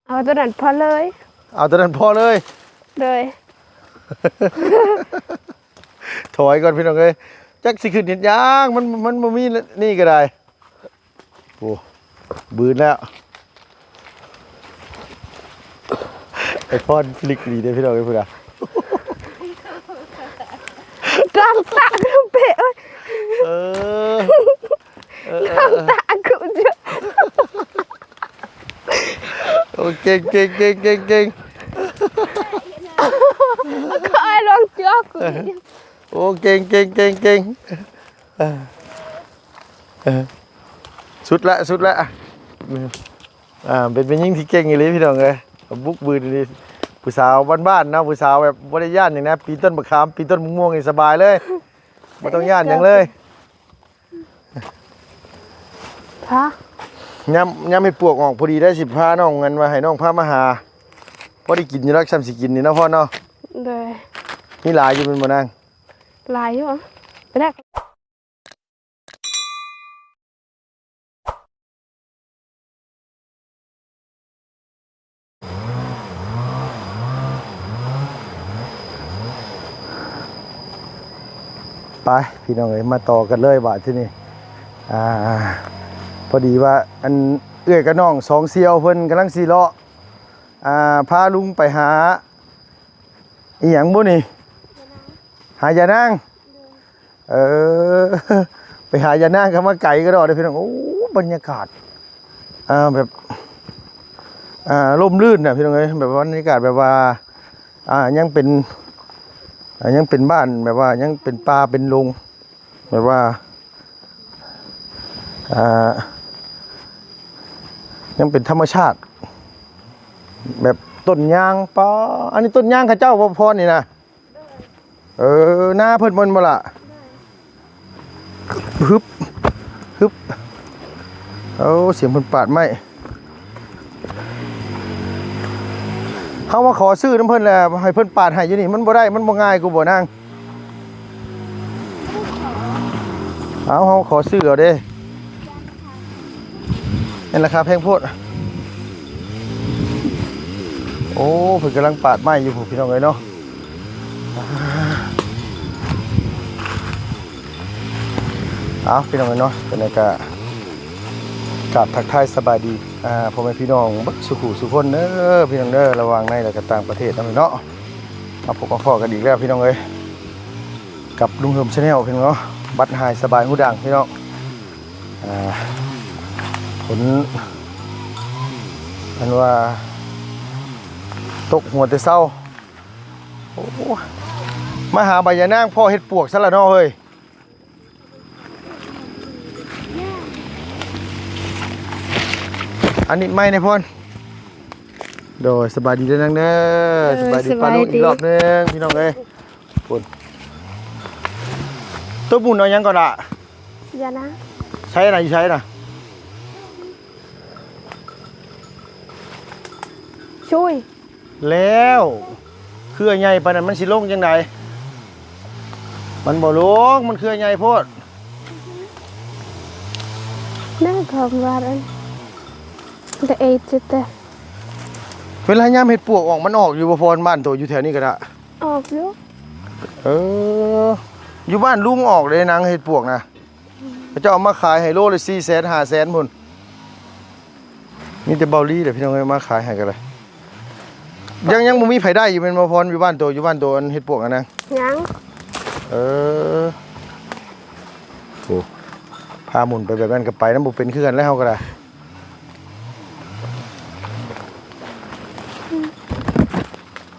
ເອົາໂຕນັ້ນພໍເລີຍ. ເອົາໂຕນັ້ນພໍເລີຍ. ໂດຍ. ຖອຍກ່ອນພີ່ນ້ອງເອີຍ ຈັກຊິຂຶ້ນເຮັດຫຍັງ ມັນ ມັນບໍ່ມີນີ້ກໍໄດ້. ໂອ້ ບືນແລ້ວ. ໄອ້ພອນຟລິກດີເດ້ພີ່ນ້ອງເອີຍ ພຸ້ນນະ ກາງຕາກເປະເອີຍ. ເອີ ເອີ ເອີ ກາງຕາກ ໂອ້ ເກັ່ງ ເກັ່ງ ເກັ່ງ ເກັ່ງ ເກັ່ງ. ຂ້ອຍລອງຈອກ. ໂອ້ ເກັ່ງ ເກັ່ງ ເກັ່ງ ເກັ່ງ. ເອີ ສຸດລະ ສຸດລະ. ອ່າ ເປັນແມ່ຍິງທີ່ເກັ່ງອີ່ຫຼີພີ່ນ້ອງເອີຍ ບຸກບືນອີ່ຫຼີ. ຜູ້ສາວບ້ານໆເນາະ ຜູ້ສາວແບບບໍ່ໄດ້ຢ້ານຫຍັງນະ ປີນຕົ້ນບັກຂາມ ປີນຕົ້ນບັກມ່ວງນີ້ສະບາຍເລີຍ ບໍ່ຕ້ອງຢ້ານຫຍັງເລີຍ. ຮະ ຍາມ ຍາມເຫັດປວກອອກພໍດີໄດ້ ຊິພານ້ອງ ອັນວ່າໃຫ້ນ້ອງພາມາຫາ ພໍໄດ້ກິນຢູ່ດອກ ຊ່ຳຊິກິນນີ້ເນາະ ພອນເນາະ. ໂດຍ. ມີຫຼາຍຢູ່ແມ່ນບໍ່ນາງ? ຫຼາຍຢູ່. ໄປແລ້ວ. ໄປພີ່ນ້ອງເອີຍ ມາຕໍ່ກັນເລີຍບາດທີນີ້. ອ່າ ພໍດີວ່າ ອັນ ເອື້ອຍກັບນ້ອງສອງສ່ຽວເພິ່ນກຳລັງຊິເລາະ ອ່າ ພາລຸງໄປຫາ ອີ່ຫຍັງບຸນີ້? ຫາຢານາງ. ເອີ ໄປຫາຢານາງກໍມາໄກກະດອກເດ້ພີ່ນ້ອງ. ໂອ້ ບັນຍາກາດ ອ່າ ແບບ ອ່າ ລົມລື່ນນະພີ່ນ້ອງເອີຍ ແບບວ່າບັນຍາກາດແບບວ່າ ອ່າ ຍັງເປັນ ອ່າ ຍັງເປັນບ້ານ ແບບວ່າຍັງເປັນປ່າເປັນດົງ ແບບວ່າ ອ່າ ຍັງເປັນທຳມະຊາດ ແບບຕົ້ນຍາງ. ປ້າ ອັນນີ້ຕົ້ນຍາງເຂົາເຈົ້າບໍ່ ພອນນີ້ນະ? ເອີ ນາເພິ່ນແມ່ນບໍ່ລະ? ຮຶບ ຮຶບ. ໂອ້ ສຽງເພິ່ນປາດໄມ້. ເຮົາມາຂໍຊື້ນຳເພິ່ນແຫຼະ ໃຫ້ເພິ່ນປາດໃຫ້ຢູ່ນີ້ ມັນບໍ່ໄດ້ ມັນບໍ່ງ່າຍກວ່າບໍ່ນາງ? ເອົາ ເຮົາຂໍຊື້ເອົາເດ້. ເຫັນລາຄາແພງໂພດ. ໂອ້ ເພິ່ນກຳລັງປາດໄມ້ຢູ່ພຸ້ນ ພີ່ນ້ອງເອີຍເນາະ. ເອົາ ພີ່ນ້ອງເອີຍເນາະ ຈັ່ງໃດກໍກາບທັກທາຍສະບາຍດີ ອ່າ ພໍ່ແມ່ພີ່ນ້ອງເບິດສູ່ຜູ້ສູ່ຄົນເດີ ພີ່ນ້ອງເດີ ລະຫວ່າງໃນ ແລະ ກໍຕ່າງປະເທດເນາະ ເນາະ. ມາພົບມາພໍ້ກັນອີກແລ້ວ ພີ່ນ້ອງເອີຍ ກັບລຸງເຮີມ Channel ພີ່ນ້ອງເນາະ. ບັດຫາຍສະບາຍຫູດັງ ພີ່ນ້ອງ. ອ່າ ຝົນ ອັນວ່າຕົກຫົວແຕ່ເຊົ້າ. ໂອ້ ມາຫາໃບຍານາງພໍ້ເຫັດປວກຊະລະເນາະເຮີ້ຍ. ອັນນີ້ໄມ້ໃນພອນ. ໂດຍ ສະບາຍດີເດີນາງເດີ. ເອີ ສະບາຍດີ ສະບາຍດີ ປ້າລຸງອີກລອບໜຶ່ງ ພີ່ນ້ອງເອີຍ. ພຸ້ນ ໂຕບຸນເອົາຫຍັງກ່ອນລະ? ຢ່ານະ. ໃຊ້ນະ ຢູ່ໃຊ້ນະ? ຊຸຍ. ແລ້ວ ເຄືອໃຫຍ່ປານນັ້ນມັນຊິລົງຈັ່ງໃດ? ມັນບໍ່ລົງ ມັນເຄືອໃຫຍ່ໂພດ. ແມ່ນຄວາມວ່າອັນ ແຕ່ເອດຈິແຕ່ ເວລາຍາມເຫັດປວກອອກ ມັນອອກຢູ່ບໍ່ ພອນ? ບ້ານໂຕຢູ່ແຖວນີ້ກໍໄດ້. ອອກຢູ່. ເອີ ຢູ່ບ້ານລຸງອອກເດ້ນາງ ເຫັດປວກນະ. ເຂົາເຈົ້າເອົາມາຂາຍໃຫ້ໂລລະສີ່ແສນ ຫ້າແສນພຸ້ນ. ມີແຕ່ເບົາລີແຫຼະ ພີ່ນ້ອງເອີຍ ມາຂາຍໃຫ້ກໍໄດ້. ຍັງ ຍັງບໍ່ມີໃຜໄດ້ຢູ່ແມ່ນບໍ່ພອນ? ຢູ່ບ້ານໂຕ ຢູ່ບ້ານໂຕ ອັນເຫັດປວກຫັ້ນນະ? ຍັງ. ເອີ ໂອ້ ພາໝູນໄປແບບນັ້ນກໍໄປນຳບໍ່ເປັນຄືກັນແລ້ວ ເຮົາກໍໄດ້.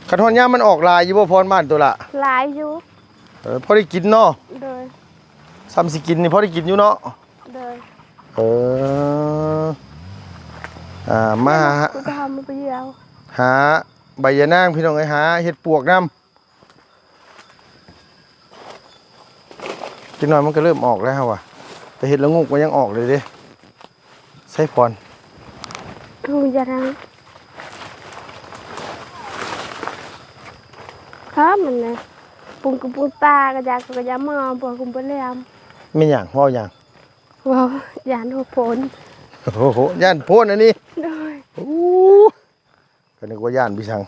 ຄັນຮອດຍາມມັນອອກຫຼາຍຢູ່ບໍ່ພອນ ບ້ານໂຕລະ? ຫຼາຍຢູ່. ເອີ ພໍໄດ້ກິນເນາະ? ໂດຍ. ຊ່ຳຊິກິນນີ້ພໍໄດ້ກິນຢູ່ເນາະ? ໂດຍ. ເອີ ອ່າ ມາຫາ ຫາໃບຍານາງ ພີ່ນ້ອງເອີຍ ຫາເຫັດປວກນຳ. ຈັກໜ້ອຍມັນກໍເລີ່ມອອກແລ້ວວ່າ ແຕ່ເຫັດລະງຸກມັນຍັງອອກເລີຍເດ້. ໃສ່ພອນ ເອົາຢ່ານະ. ຂ້າມັນນະ ປຸງກະປຸງຕາກະຢາກກະຢາມາບໍ່ກຸມບໍ່ແຫຼມ. ແມ່ນຫຍັງ? ເວົ້າຫຍັງ? ເວົ້າຢ້ານຫົວໂພນ. ໂອ້ໂຫ ຢ້ານໂພນອັນນີ້. ໂດຍ. ໂອ້ ກໍນຶກວ່າຢ້ານພີ່ສັງ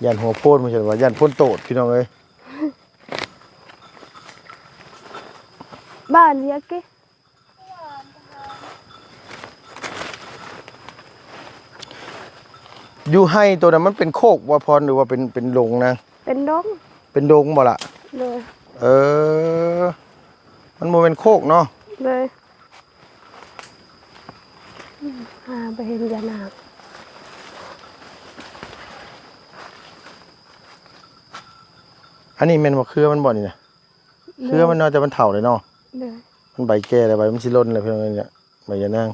ຢ້ານຫົວໂພນ ບໍ່ໃຊ່ວ່າຢ້ານໂພນໂຕດ ພີ່ນ້ອງເອີຍ. ບ້ານເວຍກະ ຢູ່ໄຮ່ໂຕນັ້ນມັນເປັນໂຄກບໍ່ພອນ ຫຼືວ່າເປັນ ເປັນດົງນະ? ເປັນດົງ ເປັນດົງບໍ່ລະ? ໂດຍ. ເອີ ມັນບໍ່ແມ່ນໂຄກເນາະ? ໂດຍ. ຫາບໍ່ເຫັນຢານາງ. ອັນນີ້ແມ່ນບໍ່ເຄືອມັນບໍ່ນີ້ນະ? ເຄືອມັນເນາະ ແຕ່ມັນເຖົ້າແລ້ວເນາະ. ໂດຍ. ມັນໃບແກ່ແລ້ວ ໃບມັນຊິຫຼົ່ນແລ້ວ ພີ່ນ້ອງເອີຍ ໃບຢານາງ.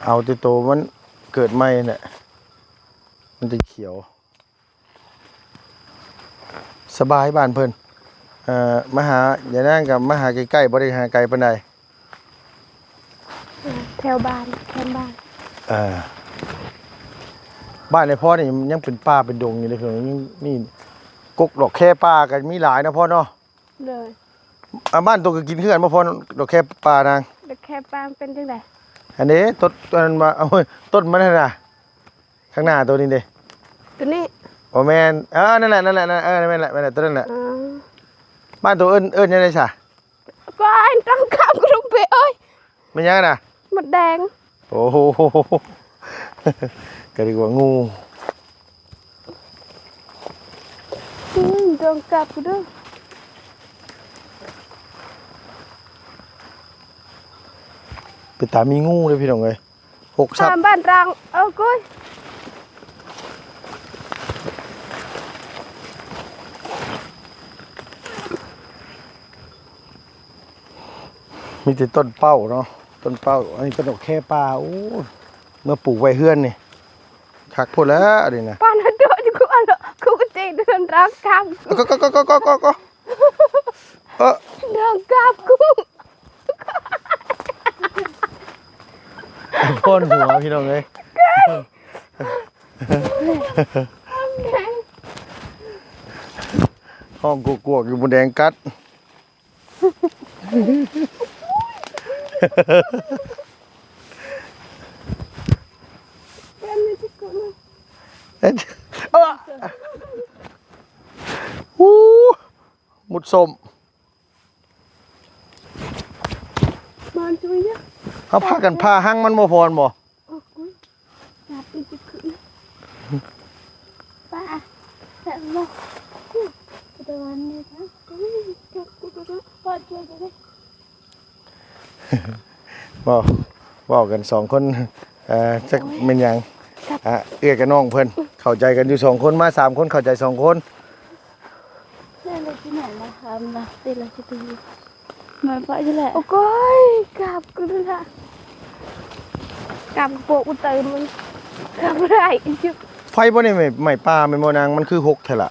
ເອົາແຕ່ໂຕມັນເກີດໃໝ່ແຫຼະ ມັນຈະຂຽວ. ສະບາຍບ້ານເພິ່ນ ເອີ ມາຫາຍານາງກໍມາຫາໃກ້ໆ ບໍ່ໄດ້ຫາໄກປານໃດ. ແຖວບ້ານ ແຄມບ້ານ. ເອີ ບ້ານໃນພໍ່ນີ້ຍັງເປັນປ່າເປັນດົງຢູ່ເດ້ ພີ່ນ້ອງ. ນີ້ ນີ້ ກົກດອກແຄປ່າກໍມີຫຼາຍເນາະພໍ່ເນາະ. ໂດຍ. ອ່າ ບ້ານໂຕກໍກິນຄືກັນບໍ່ພໍ່ ດອກແຄປ່ານາງ? ດອກແຄປ່າມັນເປັນຈັ່ງໃດ? ອັນນີ້ຕົ້ນ ອັນນັ້ນວ່າ ໂອ້ຍ ຕົ້ນມັນຫັ້ນນະ. ຂ້າງໜ້າໂຕນີ້ເດ້ ໂຕນີ້ ບໍ່ແມ່ນ ເອີ ນັ້ນແຫຼະ ນັ້ນແຫຼະ ນັ້ນ ເອີ ແມ່ນແຫຼະ ແມ່ນແຫຼະ ໂຕນັ້ນແຫຼະ. ເອີ ບ້ານໂຕເອີ້ນ ເອີ້ນຈັ່ງໃດຊະ? ກໍໄອ້ຕ້ອງຂ້າມກະດຸມເປເອີຍ. ແມ່ນຫຍັງນະ? ມົດແດງ. ໂອ້ໂຫ ກະນຶກວ່າງູ. ອືມ ຕ້ອງກັບເດີ ເປັນຕາມີງູເດ້ ພີ່ນ້ອງເອີຍ. ຫົກສັບ ຕາມບ້ານຕາງ ເອີ ກຸ້ຍ ມີແຕ່ຕົ້ນເປົ້າເນາະ ຕົ້ນເປົ້າ. ອັນນີ້ເປັນດອກແຄປ່າ. ໂອ້ ເມື່ອປູກໄວ້ເຮືອນນີ້ ຄັກໂພດແລ້ວອັນນີ້ນະ. ປານໂຕຢູ່ ກູເອົາ ກູກໍເຕະເດີນຕາມກັບ ກໍ ກໍ ກໍ ກໍ ກໍ ກໍ ກໍ ເອີ ດອກກັບກຸ້ງ ໂພນຫົວ ພີ່ນ້ອງເອີຍ. ຮ້ອງກວກໆຢູ່ ມົດແດງກັດ. ເອີ ໂອ້ ມຸດສົ້ມ ມາຈຸຍ ເຮົາພາກັນຜ່າຮັງມັນບໍ່ພອນບໍ່? ໂອ້ຍ ຈັບອີກຄືນ ປ້າ ແຊບບໍ່? ຕະວັນນີ້ ຈັບກູ ປະຈອຍ ເວົ້າ ເວົ້າກັນສອງຄົນ ເອີ ຈັກແມ່ນຫຍັງ ອ່າ ເອື້ອຍກັບນ້ອງເພິ່ນ ເຂົ້າໃຈກັນຢູ່ສອງຄົນ ມາສາມຄົນ ເຂົ້າໃຈສອງຄົນ. ແມ່ນແລ້ວຊິແມ່ນລະ ຖາມລະ ເປັນລະຊິໄປຢູ່ ມາປະຢູ່ແຫຼະ. ໂອ້ຍ ກັບຄືນລະ ກັບໂປະອຸເຕີມມັນ ກັບບໍ່ໄດ້. ໄຟບໍ່ໄດ້ໄໝ້ ໄໝ້ປ່າແມ່ນບໍ່ນາງ? ມັນຄືຫົກແທ້ລະ.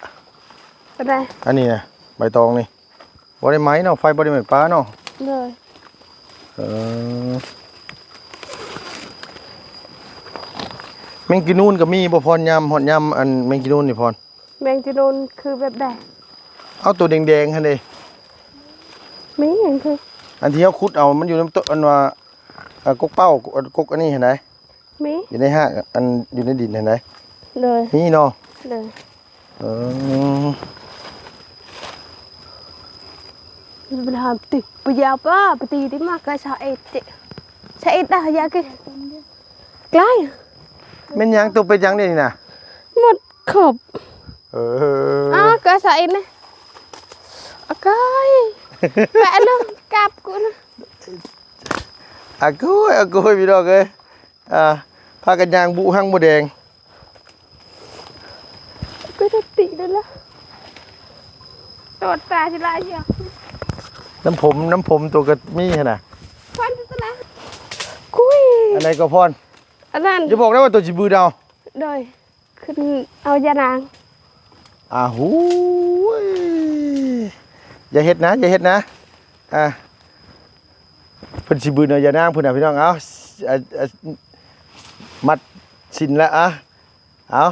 ປານໃດ? ອັນນີ້ນະ ໃບຕອງນີ້. ບໍ່ໄດ້ໄໝ້ເນາະ ໄຟບໍ່ໄດ້ໄໝ້ປ່າເນາະ. ໂດຍ. ເອີ ແມງກີນູນກໍມີບໍ່ພອນ? ຍາມ ຮອດຍາມ ອັນ ແມງກີນູນນີ້ພອນ? ແມງຈີນູນຄືແບບໃດ? ເອົາ ໂຕແດງໆຫັ້ນເດ້. ມີຫຍັງຄື? ອັນທີ່ເຮົາຂຸດເອົາ ມັນຢູ່ນຳຕົ້ນ ອັນວ່າ ເອີ ກົກເປົ້າ ກົກອັນນີ້ຫັ້ນໃດ. ມີ ຢູ່ໃນຮາກ ອັນຢູ່ໃນດິນຫັ້ນໃດ. ໂດຍ. ມີເນາະ. ໂດຍ. ເອີ ໄປຫາຕິ ໄປຢາວປ້າ ໄປຕີຕິ ມາກະຊາເອັດຕິ ຊາເອັດດາຢາກິ ໄກ ແມ່ນຫຍັງ? ໂຕເປັນຫຍັງນີ້ນະ? ໝົດຄົບ. ເອີ ອາ ກະຊາເອັດນະ ອາກາຍ ແປະນະ ກັບກູນະ ອາກຸຍ ອາກຸຍ ພີ່ນ້ອງເອີຍ. ອ່າ ພາກັນຍ່າງບຸຮັງໝູແດງ ໄປຕັດຕິໄດ້ລະ ຕອດຕາຊິລາຍເຍາະ ນ້ຳຜົມ ນ້ຳຜົມໂຕກະມີຫັ້ນນະ ຄວັນຕະລາ ກຸຍ ອັນໃດກໍພອນ ອັນນັ້ນ ຢ່າບອກໄດ້ວ່າໂຕຊິບືດເອົາ ໂດຍ ຂຶ້ນເອົາຢານາງ ອາຫູຍ ຢ່າເຮັດນະ ຢ່າເຮັດນະ ອ່າ ເພິ່ນຊິບືດເອົາຢານາງພຸ້ນນະ ພີ່ນ້ອງ ເອົາ ອາ ອາ ມັດສິນລະ ອາ ເອົາ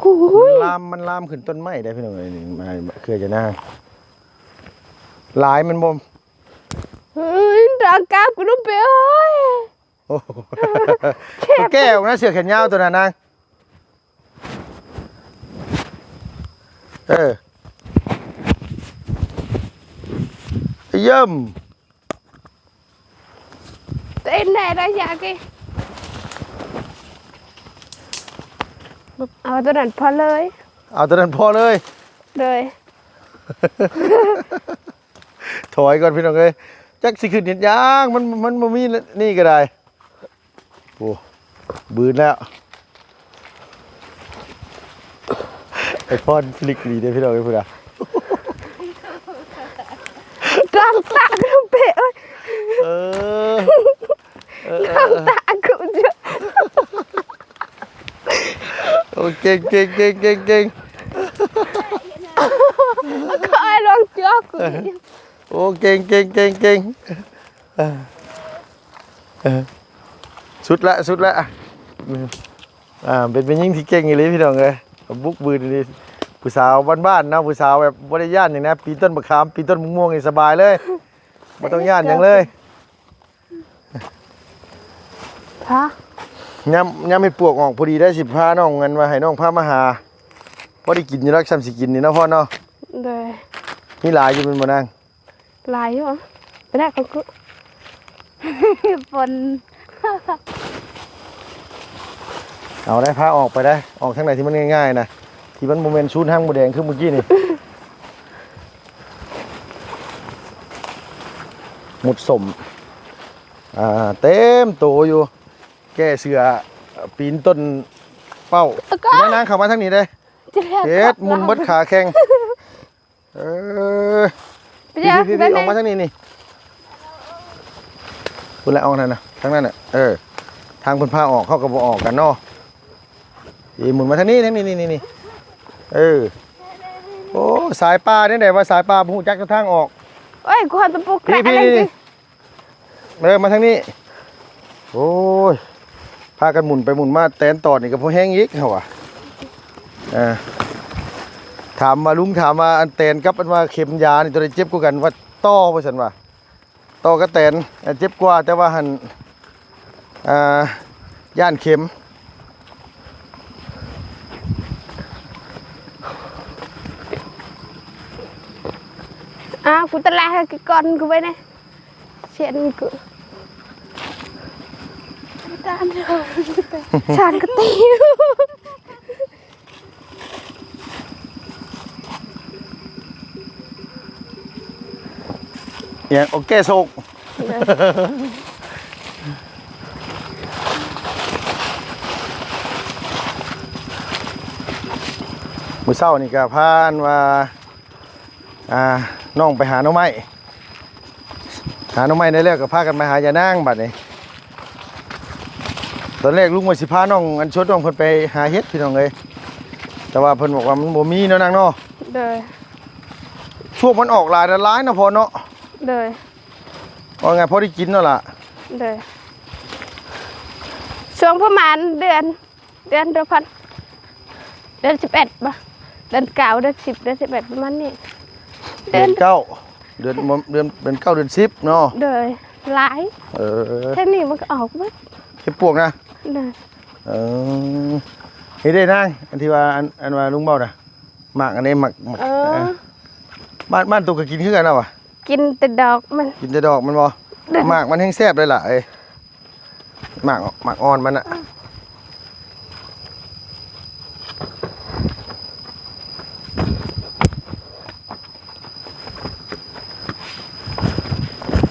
ກູຍ ລາມ ມັນລາມຂຶ້ນຕົ້ນໄມ້ໄດ້ພີ່ນ້ອງເອີຍ ນີ້ມາເຄືອຈະນາງ ຫຼາຍແມ່ນບໍ່? ເອີຍ ດາກາບກູລົງໄປເອີຍ ໂອ້ ແກ້ອອກນະ ເສື້ອແຂນຍາວໂຕນັ້ນນາງ ເອີ ຢ້ຳ ເຕັ້ນແດ່ໄດ້ຢາກ ເອົາໂຕນັ້ນພໍເລີຍ ເອົາໂຕນັ້ນພໍເລີຍ ໂດຍ ຖອຍກ່ອນພີ່ນ້ອງເອີຍ ຈັກຊິຂຶ້ນເຮັດຫຍັງ ມັນ ມັນບໍ່ມີນີ້ກໍໄດ້ ໂອ້ ບືນແລ້ວ ໄອ້ພອນຟລິກດີເດ້ພີ່ນ້ອງເອີຍ ພຸ້ນນະ ກາງຕາກເປະ ເອີ ເອີ ກາງຕາກ ໂອ້ ເກັ່ງ ເກັ່ງ ເກັ່ງ ເກັ່ງ ເກັ່ງ ຂ້ອຍລອງຈອກ ໂອ້ ເກັ່ງ ເກັ່ງ ເກັ່ງ ເກັ່ງ ເອີ ເອີ ສຸດລະ ສຸດລະ ອືມ ອ່າ ເປັນແມ່ຍິງທີ່ເກັ່ງອີ່ຫຼີພີ່ນ້ອງເອີຍ ບຸກບືນອີ່ຫຼີ ຜູ້ສາວບ້ານໆເນາະ ຜູ້ສາວແບບບໍ່ໄດ້ຢ້ານຫຍັງນະ ປີນຕົ້ນບັກຂາມ ປີນຕົ້ນມະມ່ວງນີ້ສະບາຍເລີຍ ບໍ່ຕ້ອງຢ້ານຫຍັງເລີຍ ພາ ຍາມ ຍາມເຫັດປວກອອກພໍດີໄດ້ ຊິພານ້ອງ ອັນວ່າໃຫ້ນ້ອງພາມາຫາ ພໍໄດ້ກິນຢູ່ດອກ ຊ່ຳຊິກິນນີ້ເນາະ ພອນເນາະ ໂດຍ ມີຫຼາຍຢູ່ແມ່ນບໍ່ນາງ? ຫຼາຍຢູ່ ໄປໄດ້ຂອງກູ ຝົນ ເອົາໄດ້ ພາອອກໄປໄດ້ ອອກທາງໃດທີ່ມັນງ່າຍໆນະ ທີ່ມັນບໍ່ແມ່ນຊູນຮັງໝູແດງຄືມື້ກີ້ນີ້ ໝຸດສົ້ມ ອ່າ ເຕັມໂຕຢູ່ ແກ້ເສື້ອ ປີນຕົ້ນເປົ້າ ມານາງ ເຂົ້າມາທາງນີ້ເດ້ ເຮັດໝຸ່ນເບິດຂາແຂ້ງ ເອີ ໄປເດີ ພີ່ໆໆ ໄປເດີ ອອກມາທາງນີ້ນີ້ ພຸ້ນແຫຼະ ອອກນັ້ນນະ ທາງນັ້ນນະ ເອີ ທາງເພິ່ນພາອອກ ເຮົາກໍບໍ່ອອກກັນເນາະ ອີ ໝຸ່ນມາທາງນີ້ ທາງນີ້ ນີ້ໆ ເອີ ໂອ້ ສາຍປ່າແນວໃດວະ ສາຍປ່າບໍ່ຮູ້ຈັກແຕ່ທາງອອກ ໂອ້ຍ ກູຫາແຕ່ປູກແຄະ ນີ້ ນີ້ ນີ້ ເອີ ມາທາງນີ້ ໂອ້ຍ ພາກັນໝຸ່ນໄປໝຸ່ນມາ ແຕນຕອດນີ້ກໍພໍແຮງອີກ ເຮົາວ່າ ເອີ ຖາມວ່າ ລຸງຖາມວ່າ ອັນແຕນກັບອັນວ່າເຂັມຢານີ້ ໂຕໃດເຈັບກວ່າກັນ? ວ່າຕໍ່ ວ່າຊັ້ນວ່າ ຕໍ່ກັບແຕນ ອັນເຈັບກວ່າ ແຕ່ວ່າຫັ້ນ ອ່າ ຢ້ານເຂັມ ອ້າວ ກູຕະລາຍ ໃຫ້ກ່ອນກູໄປແດ່ ເຊັ່ນກູ ສານກະຕິ ອີຫຍັງ? ໂອເຄ ໂຊກ ມື້ເຊົ້ານີ້ກໍພາ ອັນວ່າ ອ່າ ນ້ອງໄປຫາໜໍ່ໄມ້ ຫາໜໍ່ໄມ້ໄດ້ແລ້ວກໍພາກັນໄປຫາຍານາງບາດນີ້ ຕອນແລກລຸງວ່າຊິພານ້ອງ ອັນ ຊວນນ້ອງເພິ່ນໄປຫາເຫັດພີ່ນ້ອງເອີຍ ແຕ່ວ່າເພິ່ນບອກວ່າມັນບໍ່ມີເນາະນາງເນາະ ໂດຍ ຊ່ວງມັນອອກຫຼາຍນະ ຫຼາຍນະພໍ່ເນາະ ໂດຍ ວ່າໄງ ພໍໄດ້ກິນເນາະລະ ໂດຍ ຊ່ວງປະມານເດືອນ ເດືອນ ເດືອນພັນ ເດືອນສິບເອັດບໍ່ ເດືອນເກົ້າ ເດືອນສິບ ເດືອນສິບເອັດ ປະມານນີ້ ເດືອນເກົ້າ ເດືອນ ເດືອນ ເດືອນເກົ້າ ເດືອນສິບເນາະ ໂດຍ ຫຼາຍ ເອີ ທາງນີ້ມັນກໍອອກເບິດ ເຫັດປວກນະ ໂດຍ ເອີ ນີ້ເດ້ນາງ ອັນທີ່ວ່າ ອັນ ອັນວ່າລຸງເວົ້ານະ ໝາກອັນນີ້ ໝາກ ໝາກ ເອີ ເອີ ບ້ານ ບ້ານຕຸກກໍກິນຄືກັນເນາະຫວາ ກິນແຕ່ດອກມັນ ກິນແຕ່ດອກມັນບໍ່ ໂດຍ ໝາກມັນແຮງແຊບເລີຍລະເອີຍ ໝາກ ໝາກອ່ອນມັນນະ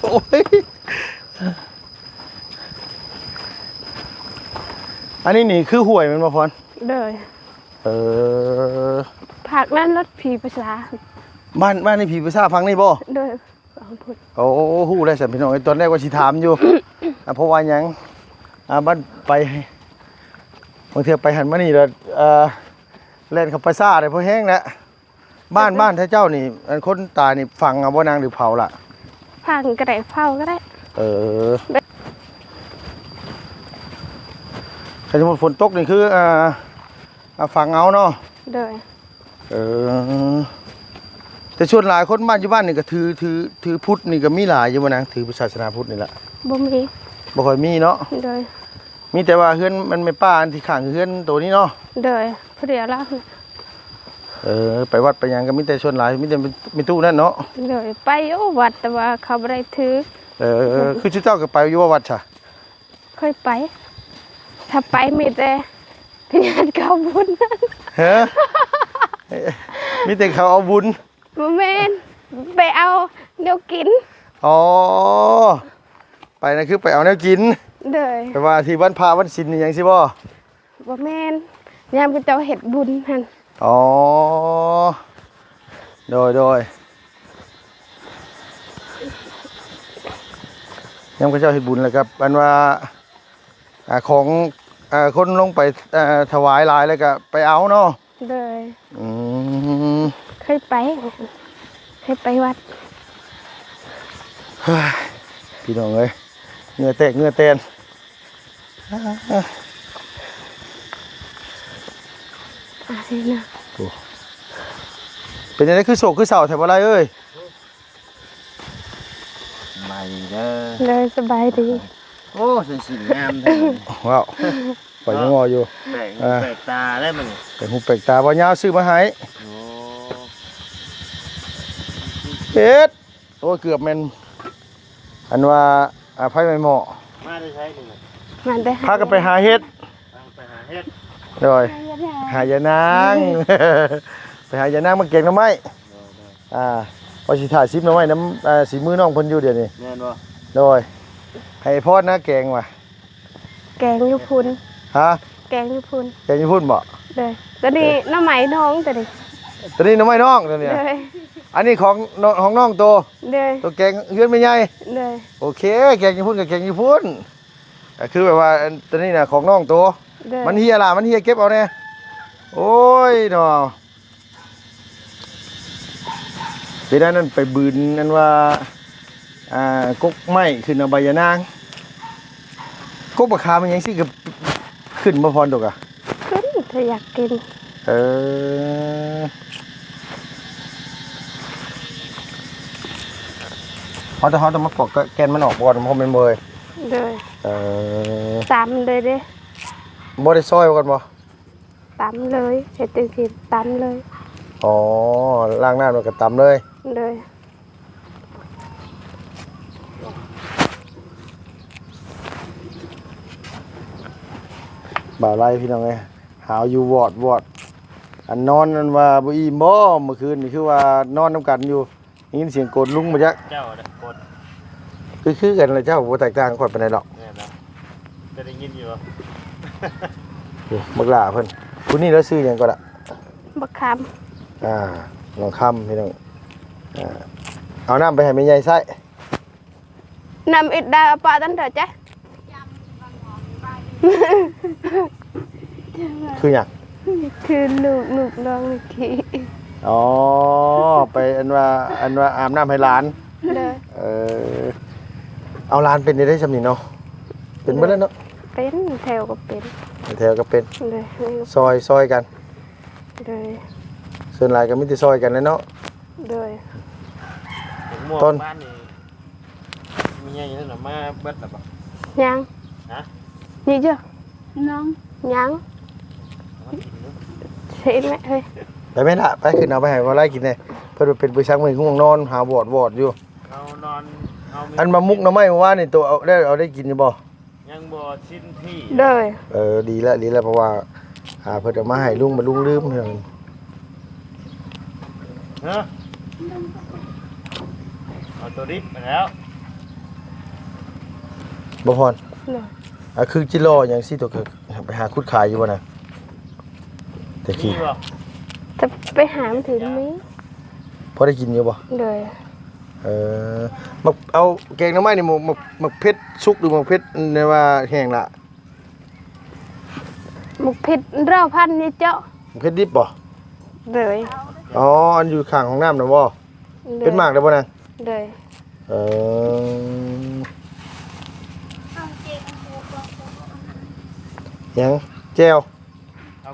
ໂອ້ຍ ອັນນີ້ນີ້ຄືຫ້ວຍແມ່ນບໍ່ພອນ? ໂດຍ ເອີ ພາກນັ້ນລົດຜີປະສາ ບ້ານ ບ້ານນີ້ຜີປະສາ ຝັ່ງນີ້ບໍ່? ໂດຍ ຝັ່ງພຸ້ນ ໂອ້ ຮູ້ແລ້ວຊັ້ນພີ່ນ້ອງເອີຍ ຕອນແລກວ່າຊິຖາມຢູ່ ອ່າ ເພາະວ່າຫຍັງ ອ່າ ບ້ານໄປ ບາງເທື່ອໄປຫັ້ນມານີ້ແລ້ວ ເອີ ແລ່ນເຂົ້າປ່າຊ້າໄດ້ພໍແຮງແຫຼະ ບ້ານ ບ້ານເຈົ້ານີ້ ອັນຄົນຕາຍນີ້ຝັງເອົາບໍ່ນາງ ຫຼືເຜົາລະ? ຝັງກໍໄດ້ ເຜົາກໍໄດ້ ເອີ ຄັນສົມມຸດຝົນຕົກນີ້ຄື ອ່າ ອ່າ ຝັງເອົາເນາະ ໂດຍ ເອີ ແຕ່ສ່ວນຫຼາຍຄົນບ້ານ ຢູ່ບ້ານນີ້ກໍຖື ຖື ຖືພຸດນີ້ກໍມີຫຼາຍຢູ່ບໍ່ນາງ? ຖືສາສະໜາພຸດນີ້ລະ ບໍ່ມີ ບໍ່ຄ່ອຍມີເນາະ. ໂດຍ ມີແຕ່ວ່າເຮືອນມັນແມ່ປ້າ ອັນທີ່ຂ້າງເຮືອນໂຕນີ້ເນາະ. ໂດຍ ຜູ້ດຽວລະ. ເອີ ໄປວັດໄປຫຍັງກໍມີແຕ່ ສ່ວນຫຼາຍມີແຕ່ແມ່ຕູ້ນັ້ນເນາະ. ໂດຍ ໄປຢູ່ວັດ ແຕ່ວ່າເຂົາບໍ່ໄດ້ຖື. ເອີ ຄືເຈົ້າກໍໄປຢູ່ວັດຊະ? ເຄີຍໄປ ຖ້າໄປມີແຕ່ພະຍາດເຂົາບຸນ. ຮະ ມີແຕ່ເຂົາເອົາບຸນ? ບໍ່ແມ່ນ ໄປເອົາແນວກິນ. ອໍ ໄປນະ ຄືໄປເອົາແນວກິນ. ໂດຍ ແຕ່ວ່າທີ່ວັນພະວັນສິນອີ່ຫຍັງຊີ້ບໍ່? ບໍ່ແມ່ນ ຍາມເຂົາເຈົ້າເຮັດບຸນຫັ້ນ. ອໍ ໂດຍ ໂດຍ ຍາມເຂົາເຈົ້າເຮັດບຸນ ແລ້ວກໍອັນວ່າ ອ່າ ຂອງ ອ່າ ຄົນລົງໄປ ອ່າ ຖວາຍຫຼາຍ ແລ້ວກໍໄປເອົາເນາະ. ໂດຍ ອືມ ເຄີຍໄປ ເຄີຍໄປວັດ. ເຮີ້ຍ ພີ່ນ້ອງເອີຍ ເຫື່ອແຕກເຫື່ອແຕນ. ອາຍນະ. ໂອ້ ເປັນຈັ່ງໃດ ຄືໂສກຄືເສົ້າແທ້ ບໍ່ໄດ້ເອີຍ? ສະບາຍດີເດີ. ໂດຍ ສະບາຍດີ. ໂອ້ ໃສ່ສີງາມແທ້. ວ້າວ ຂ້ອຍຍັງເວົ້າຢູ່ ແປກຫູ ອ່າ ແປກຕາໄດ້ມັນ ແປກຫູແປກຕາ. ບ່າວຍາວຊື້ມາໃຫ້. ໂອ້ ເຮັດ ໂອ້ຍ ເກືອບແມ່ນ ອັນວ່າ ອ່າ ໄຟໄໝ້ໝໍ້. ມາແຕ່ໃສນີ້ນະ? ມາແຕ່ ພາກັນໄປຫາເຫັດ. ໄປຫາເຫັດ. ໂດຍ ຫາຢານາງ ຫາຢານາງ ໄປຫາຢານາງມາແກງໜໍ່ໄມ້. ໂດຍ ໂດຍ ອ່າ ວ່າຊິຖ່າຍຊິບໜໍ່ໄມ້ນຳ ອ່າ ສີມືນ້ອງເພິ່ນຢູ່ດຽວນີ້. ແມ່ນບໍ່? ໂດຍ ໃຫ້ພອນນະແກງວ່າ ແກງຢູ່ພຸ້ນ. ຮະ? ແກງຢູ່ພຸ້ນ. ແກງຢູ່ພຸ້ນບໍ? ໂດຍ ໂຕນີ້ໜໍ່ໄມ້ນ້ອງ ໂຕນີ້ ໂຕນີ້ໜໍ່ໄມ້ນ້ອງ ໂຕນີ້. ໂດຍ ອັນນີ້ຂອງ ຂອງນ້ອງໂຕ. ໂດຍ ໂຕແກງເຮືອນແມ່ໃຫຍ່. ໂດຍ ໂອເຄ ແກງຢູ່ພຸ້ນກໍແກງຢູ່ພຸ້ນ ກໍຄືແບບວ່າ ອັນ ໂຕນີ້ນະຂອງນ້ອງໂຕ. ໂດຍ ມັນເຫ່ຍລະ ມັນເຫ່ຍ ເກັບເອົາແດ່. ໂອ້ຍເນາະ. ເວລານັ້ນໄປບືນອັນວ່າ ອ່າ ກົກໄມ້ຂຶ້ນເອົາໃບຢານາງ ກົກບັກຂາມອີ່ຫຍັງຊີ້ກໍຂຶ້ນບໍ່ ພອນຕົກອະ? ຂຶ້ນ ຖ້າຢາກກິນ. ເອີ ເຮົາຕ້ອງ ເຮົາຕ້ອງມາປອກແກ່ນມັນອອກກ່ອນ ບໍ່ແມ່ນເວີຍ. ໂດຍ ເອີ ຕຳເລີຍເດ້. ບໍ່ໄດ້ຊອຍກ່ອນບໍ່? ຕຳເລີຍ ເຮັດຈັ່ງຊີ້ ຕຳເລີຍ. ອໍ ລ້າງນ້ຳແລ້ວກໍຕຳເລີຍ. ໂດຍ ບ່າວໄລ ພີ່ນ້ອງເອີຍ ຫາວຢູ່ວອດໆ. ອັນນອນ ອັນວ່າບໍ່ອີ່ມບໍ່ ເມື່ອຄືນນີ້ ຄືວ່ານອນນຳກັນຢູ່. ໄດ້ຍິນສຽງໂກນລຸງບໍ່ຈັກ? ເຈົ້າແຫຼະໂກນ. ຄື ຄືກັນແຫຼະ ເຈົ້າບໍ່ແຕກຕ່າງຂ້ອຍປານໃດດອກ. ແມ່ນລະ ຈະໄດ້ຍິນຢູ່. ໂອ້ ບັກຫຼ້າເພິ່ນ ຜູ້ນີ້ລະຊື່ຫຍັງກໍລະ? ບັກຄຳ. ອ່າ ນ້ອງຄຳ ພີ່ນ້ອງ. ອ່າ ເອົານ້ຳໄປໃຫ້ແມ່ໃຫຍ່ໃຊ້. ນ້ຳອິດດາປະຕັນເຖາະຈະ ຄືຫຍັງ? ຄືລູກ ລູກນ້ອງນີ້ຂີ້. ອໍ ໄປອັນວ່າ ອັນວ່າອາບນ້ຳໃຫ້ຫຼານ. ໂດຍ ເອີ ເອົາ ຫຼານເປັນໄດ້ຊ່ຳນີ້ເນາະ. ເປັນເບິດແລ້ວເນາະ. ເປັນ ແຖວກໍເປັນ ແຖວກໍເປັນ. ໂດຍ ຊ່ອຍ ຊ່ອຍກັນ. ໂດຍ ສ່ວນຫຼາຍກໍມີແຕ່ຊ່ອຍກັນແຫຼະເນາະ. ໂດຍ ຕອນ ແມ່ໃຫຍ່ນັ້ນນະມາເບິດແລ້ວບໍ່? ຍັງ. ຮະ? ນີ້ເຈົ້າ ນ້ອງ ຍັງ. ເຫັນແລ້ວເຮີ້ຍ. ໄປແມ່ນລະ ໄປຂຶ້ນເອົາໄປໃຫ້ບໍ່ໄລ່ກິນແດ່. ເພິ່ນວ່າເປັນຜູ້ຊັກເມື່ອຍງ່ວງນອນຫາວອດໆຢູ່. ເຮົານອນ ເຮົາມີ ອັນມາໝົກໜໍ່ໄມ້ມື້ວານນີ້ ໂຕເອົາໄດ້ ເອົາໄດ້ກິນຢູ່ບໍ່? ຍັງບໍ່ສິ້ນທີ່. ໂດຍ ເອີ ດີແລ້ວ ດີແລ້ວ ເພາະວ່າ ອ່າ ເພິ່ນເອົາມາໃຫ້ລຸງ ບັດລຸງລືມ. ເອີ ເອົາໂຕດິບມາແລ້ວ ບໍ່ພອນ. ໂດຍ ອ່າ ຄືຈິລໍຫຍັງຊີ້ ໂຕ ໄປຫາຂຸດຂາຍຢູ່ບໍ່ນະ? ແຕ່ກີ້ ມີບໍ່? ຈະໄປຫາມັນຖືມີ. ພໍໄດ້ກິນຢູ່ບໍ່? ໂດຍ ເອີ ໝາກ ເອົາແກງໜໍ່ໄມ້ນີ້ ໝາກ ໝາກ ໝາກເຜັດສຸກ ຫຼື ໝາກເຜັດແນວວ່າແຫ້ງລະ? ໝາກເຜັດເຮົາພັນນີ້ເຈົ້າ. ໝາກເຜັດດິບບໍ່? ໂດຍ ອໍ ອັນຢູ່ຂ້າງຫ້ອງນ້ຳນະບໍ່? ໂດຍ ເປັນໝາກແລ້ວບໍ່ນາງ? ໂດຍ ເອີ ຫຍັງ ແຈ່ວ? ເອົາ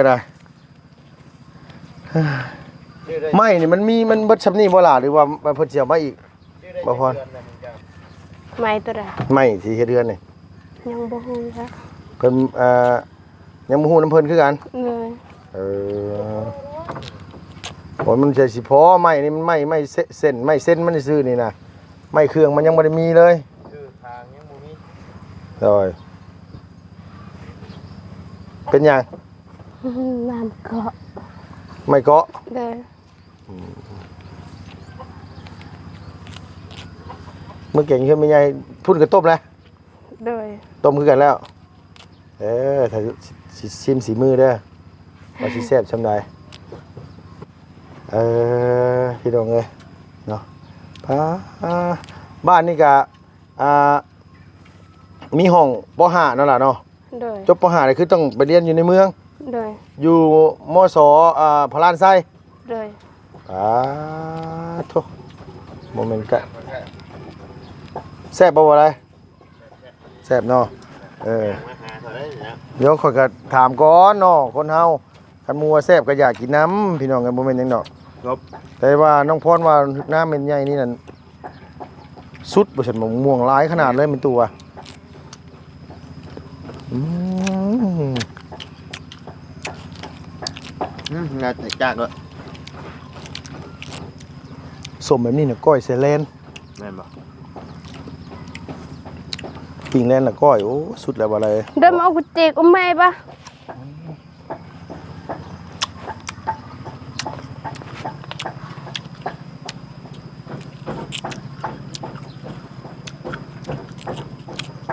ກໍໄດ້. ໄມ້ນີ້ມັນມີ ມັນເບິດຊ່ຳນີ້ບໍ່ລະ ຫຼືວ່າເພິ່ນຊິເອົາມາອີກ? ບໍ່ພອນ ໄມ້ຕົວໃດ? ໄມ້ທີ່ເຮັດເຮືອນນີ້ ຍັງບໍ່ຮູ້ຈັກ ເພິ່ນ ເອີ ຍັງບໍ່ຮູ້ນຳເພິ່ນຄືກັນ. ໂດຍ. ເອີ ໂອ້ຍ ມັນຈະຊິພໍໄມ້ນີ້ ມັນໄມ້ ໄມ້ເສັ້ນ ໄມ້ເສັ້ນມັນຊື່ນີ້ນະ ໄມ້ເຄື່ອງມັນຍັງບໍ່ໄດ້ມີເລີຍ ຊື່ທາງຍັງບໍ່ມີ. ໂດຍ. ເປັນຫຍັງ? ນ້ຳເກາະ ໄມ້ເກາະ. ໂດຍ. ອືມ ມື້ແກງເຮືອນແມ່ໃຫຍ່ ພຸ້ນກໍຕົ້ມແລ້ວ. ໂດຍ. ຕົ້ມຄືກັນແລ້ວ. ເອີ ຖ້າຊິ ຊິຊິມສີມືເດີ ວ່າຊິແຊບຊ່ຳໃດ. ເອີ ພີ່ນ້ອງເອີຍເນາະ ພາ ບ້ານນີ້ກະ ອ່າ ມີຫ້ອງ ປໍຫ້າ ນັ້ນລະເນາະ. ໂດຍ. ຈົບ ປໍຫ້າ ນີ້ຄືຕ້ອງໄປຮຽນຢູ່ໃນເມືອງ. ໂດຍ. ຢູ່ ມສ ອ່າ ພະລານໄຊ. ໂດຍ. ອາ ໂທ້ ບໍ່ແມ່ນກະ ແຊບບໍ່ ບໍ່ໄດ້? ແຊບເນາະ. ເອີ ມາຫາເທົ່າໃດນີ້ນະ ດຽວຂ້ອຍກໍຖາມກ່ອນເນາະ ຄົນເຮົາ ຄັນໝູ່ວ່າແຊບກໍຢາກກິນນຳ ພີ່ນ້ອງເອີຍ ບໍ່ແມ່ນຫຍັງດອກ. ແຕ່ວ່ານ້ອງພອນວ່າ ນາແມ່ໃຫຍ່ນີ້ນັ້ນ ສຸດບໍ່ຊັ້ນ ໝາກມ່ວງຫຼາຍຂະໜາດເລີຍແມ່ນຕູ້ວ່າ. ອືມ ອືມ ໜ້າແຕກຈາກດ້ວຍ. ສົ້ມແບບນີ້ນະ ກ້ອຍໃສ່ແລ່ນ ແມ່ນບໍ່? ປີ້ງແລ່ນລະກ້ອຍ ໂອ້ ສຸດແລ້ວບໍ່ໄດ້. ເດີມາເອົາກຸເຈກອົມແມ່ປະ.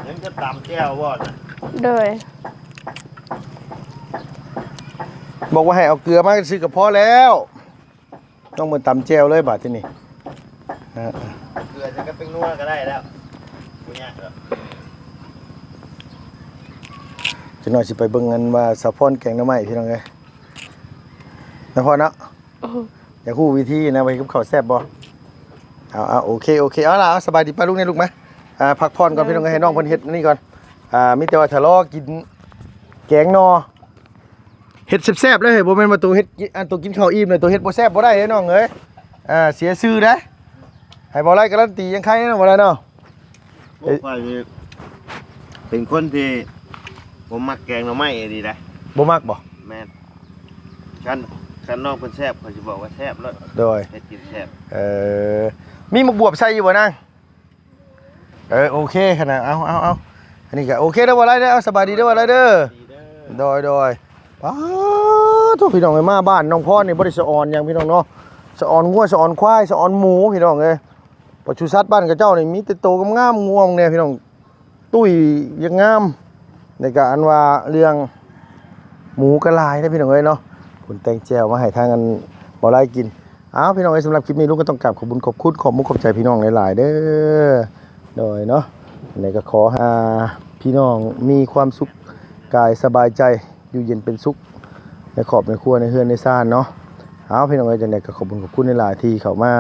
ຍັງຈະຕຳແຈ່ວບໍ່ນະ? ໂດຍ. ບອກວ່າໃຫ້ເອົາເກືອມາຊື່ກໍພໍແລ້ວ. ຕ້ອງມາຕຳແຈ່ວເລີຍບາດທີນີ້. ເອີ ເກືອໃສ່ກັບແປ້ງນົວກໍໄດ້ແລ້ວ ບໍ່ຍາກດອກ. ຈັກໜ່ອຍຊິໄປເບິ່ງກັນວ່າສາວພອນແກງໜໍ່ໄມ້ ພີ່ນ້ອງເອີຍ ນະພໍ່ເນາະ. ອື ຢາກຮູ້ວິທີນະ ວ່າເຮັດກັບເຂົ້າແຊບບໍ່? ເອົາ ເອົາ ໂອເຄ ໂອເຄ ເອົາລະ ເອົາ ສະບາຍດີປ້າລຸງແດ່ລູກ ມາ ອ່າ ພັກຜ່ອນກ່ອນ ໂດຍ ພີ່ນ້ອງເອີຍ ໃຫ້ນ້ອງເພິ່ນເຮັດອັນນີ້ກ່ອນ. ອ່າ ມີແຕ່ວ່າຖ້າລໍກິນແກງໜໍ່ ເຮັດແຊບໆເລີຍ ບໍ່ແມ່ນວ່າໂຕເຮັດ ອັນໂຕກິນເຂົ້າອີ່ມແລ້ວໂຕເຮັດບໍ່ແຊບບໍ່ໄດ້ເດ້ນ້ອງເອີຍ. ອ່າ ເສຍຊື່ເດ້. ໃຫ້ບໍ່ໄລ່ກາລັນຕີຍັງໄຄເນາະ ບໍ່ໄລ່ເນາະ. ໂອ້ ຂ້ອຍນີ້ເປັນຄົນທີ່ບໍ່ມັກແກງໜໍ່ໄມ້ອີ່ຫຼີໃດ໋. ບໍ່ມັກບໍ່? ແມ່ນ. ຄັນ ຄັນນ້ອງເພິ່ນແຊບ ຂ້ອຍຊິບອກວ່າແຊບໂລດ. ໂດຍ. ເຮັດກິນແຊບ. ເອີ ມີໝາກບວບໃສ່ຢູ່ບໍ່ນາງ? ເອີ ໂອເຄຂະໜາດ. ເອົາ ເອົາ ເອົາ ອັນນີ້ກໍໂອເຄເດີ ບໍ່ໄລ່ເດີ. ເອົາ ສະບາຍດີເດີ ບໍ່ໄລ່ເດີ. ໂດຍ ໂດຍ. ປາໂທ້ ພີ່ນ້ອງເອີຍ ມາບ້ານນ້ອງພອນນີ້ບໍ່ໄດ້ສະອອນຫຍັງ ພີ່ນ້ອງເນາະ. ສະອອນງົວ ສະອອນຄວາຍ ສະອອນໝູ ພີ່ນ້ອງເອີຍ. ປະສຸສັດບ້ານເຂົາເຈົ້ານີ້ມີແຕ່ໂຕງາມໆ ງົວແນ່ ພີ່ນ້ອງ. ຕຸ້ຍຍັງງາມ ແລ້ວກະອັນວ່າເລື່ອງໝູກໍຫຼາຍເດ້ພີ່ນ້ອງເອີຍເນາະ. ເພິ່ນແຕ່ງແຈ່ວມາໃຫ້ທາງອັນບໍ່ໄລ່ກິນ. ອ້າວ ພີ່ນ້ອງເອີຍ ສຳລັບຄລິບນີ້ ລຸງກໍຕ້ອງກາບຂອບບຸນຂອບຄຸນ ຂອບມຸກຂອບໃຈພີ່ນ້ອງຫຼາຍໆເດີ. ໂດຍເນາະ ຈັ່ງໃດກໍຂໍໃຫ້ ອ່າ ພີ່ນ້ອງມີຄວາມສຸກກາຍສະບາຍໃຈ ຢູ່ເຢັນເປັນສຸກ ໃນຄອບໃນຄົວ ໃນເຮືອນໃນຊານເນາະ. ເອົາ ພີ່ນ້ອງເອີຍ ຈັ່ງໃດກໍຂອບຄຸນຂອບຄຸນຫຼາຍໆທີ່ເຂົ້າມາ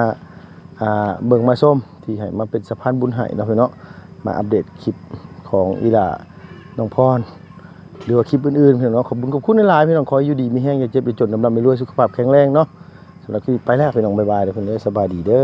ອ່າ ເບິ່ງມາຊົມ ທີ່ໃຫ້ມາເປັນສະພານບຸນໃຫ້ເນາະ ພີ່ນ້ອງເນາະ. ມາອັບເດດຄລິບຂອງອີ່ຫຼ້ານ້ອງພອນ ຫຼືວ່າຄລິບອື່ນໆ ພີ່ນ້ອງເນາະ. ຂອບຄຸນຂອບຄຸນຫຼາຍໆ ພີ່ນ້ອງ. ຂໍໃຫ້ຢູ່ດີມີແຮງ ຢ່າເຈັບຢ່າຈົນ ລ່ຳໆລວຍໆ ສຸຂະພາບແຂງແຮງເນາະ. ສຳລັບຄລິບນີ້ໄປແລ້ວ ພີ່ນ້ອງ. ບາຍບາຍເດີ ເພິ່ນເດີ. ສະບາຍດີເດີ.